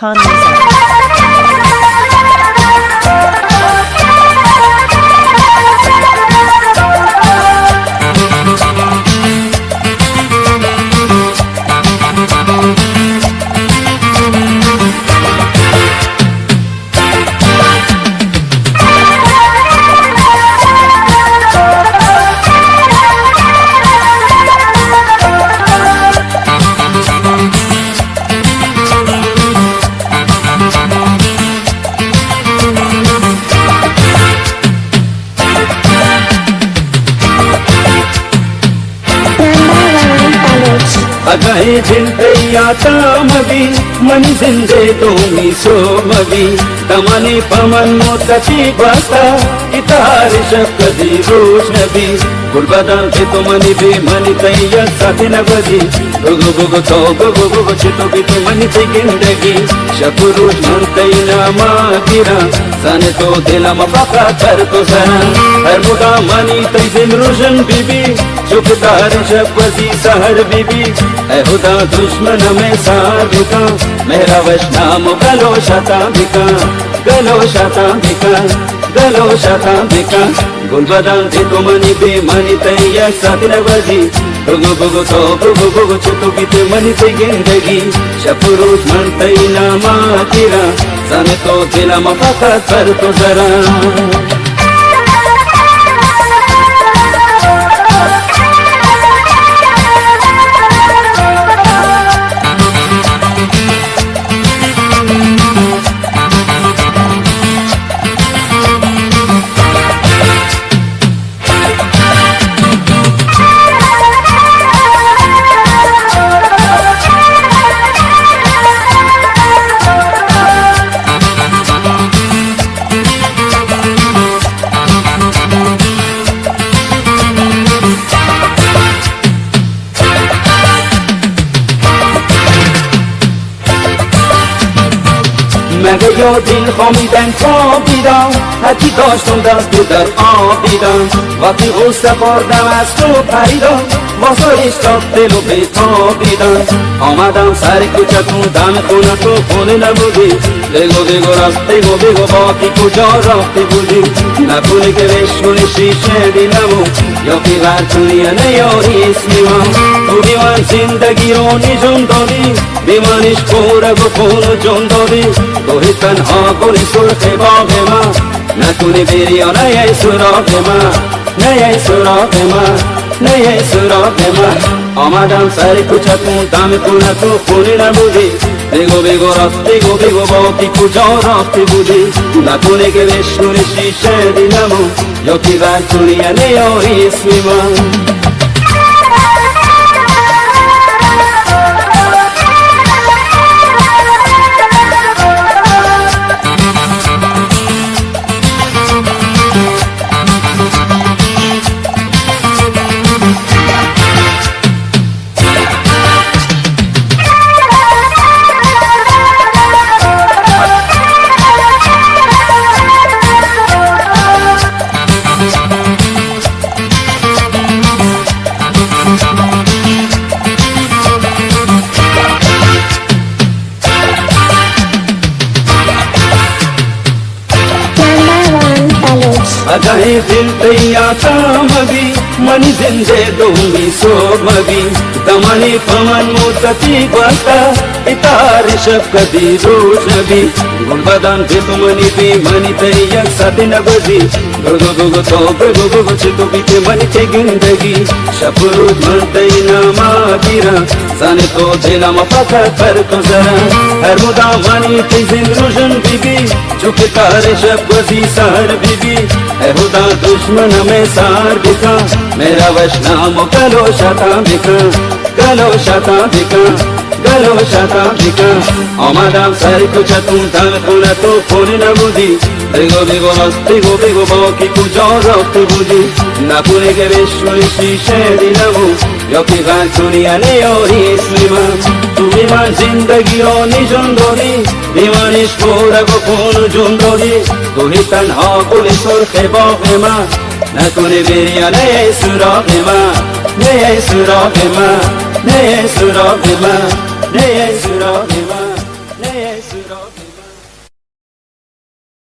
Khan Music. اگاں اے جند تئی عطا مبی، منی زند ءِ دومی سوب مبی، دمانے پہ من مدتی گوستا کہ تہار شپ کدی روش نبی۔ گل بداں کہ تو منی بے منی تئی یک ساعتے نہ گوزی۔ بگو بگو تو بگو بگو چتو بیت منی تئی گندگی۔ شپ و روچ من تئی ناما گراں، زانے تو دل ءَ ما فقط پر تو زراں۔ ہر مدام منی تئی زند روشن بی بی، چو کہ تہار شپ گوزی سہر بی بی۔ اے ہدا دشمن ءَ مئے سار بکن، مہر ءَ وش نام و گل و شتاں بکن، گل و شتاں بکن، گل و شتاں بکن۔ گل بداں کہ تو منی بے منی تئی یک ساعتے نہ گوزی۔ بگو بگو تو بگو بگو چتو بیت منی تئی گندگی۔ شپ و روچ من تئی ناما گراں، زانے تو دل ءَ ما فقط پر تو زراں۔ مگه یو دل خامی دن خوابیدم، هرچی داشتم دست به در آبیدم. وقتی غصه خوردم از تو پریدم، واسه اشتاق دل و بیتابیدم. آمدم سر کوچه تو دم خونه تو خونه نبودی. بگو بگو راست بگو بگو با کی کجا رفته بودی؟ نکنه که بشکنی شیشه دلمو، یا که بر تو نیه نیاری اسم من. تو بی من زندگی رو نجوم دادی، بی منش پورگ و خون و جون دادی. تو هی تنها گل سرخ باغ من، نکنه بری یا نیای سراغ من، نیای سراغ من، نیای سراغ من. آمدم سر کوچه تو دم خونه تو خونه نبودی. بگو بگو راست بگو بگو با کی کجا رفته بودی؟ نکنه که بشکنی شیشه دلمو، یا کی بر تو نیه نیاری اسم من. اگاں اے دل تئی آسا مبی، منی زند ءِ دومی سوب مبی. دمانے پہ من مدتی گوستا، اتار شپ کدی روچ نبی. گل بدان بہ تو منی بے منی تئی یک ساعتے نگوزی. بگو بگو تو بگو بگو چتو بیت منی تئی گندگی. شپ و روچ من تئی ناما گیراں، زانے تو دل ءَ ما فقط پر تو زراں. ہر مدام منی تئی زند روشن بی بی، چو کہ تہار شپ گوزی سہر بی بی. اے ہدا دشمن ءَ مئے سار بکن، مہر ءَ وش نام و گل و شتاں بکن، گل و شتاں بکن، گل و شتاں بکن. آمدم سر کوچہ تو دم خونہ تو خون نبودی. بگو بگو راست بگو بگو با کی کجا رفته بودی؟ نکنه که بشکنی شیشه دلمو، یا که غم کنی یا نیاری اسم من. تو بی من زندگی را نشان دادی، بی منش پورگ و خون و جون دادی. تو هی تنها گل سرخ باغ من، نکنه بری یا نیای سراغ من، نیای سراغ من، نیای سراغ من، نیای سراغ من، نیای سراغ من.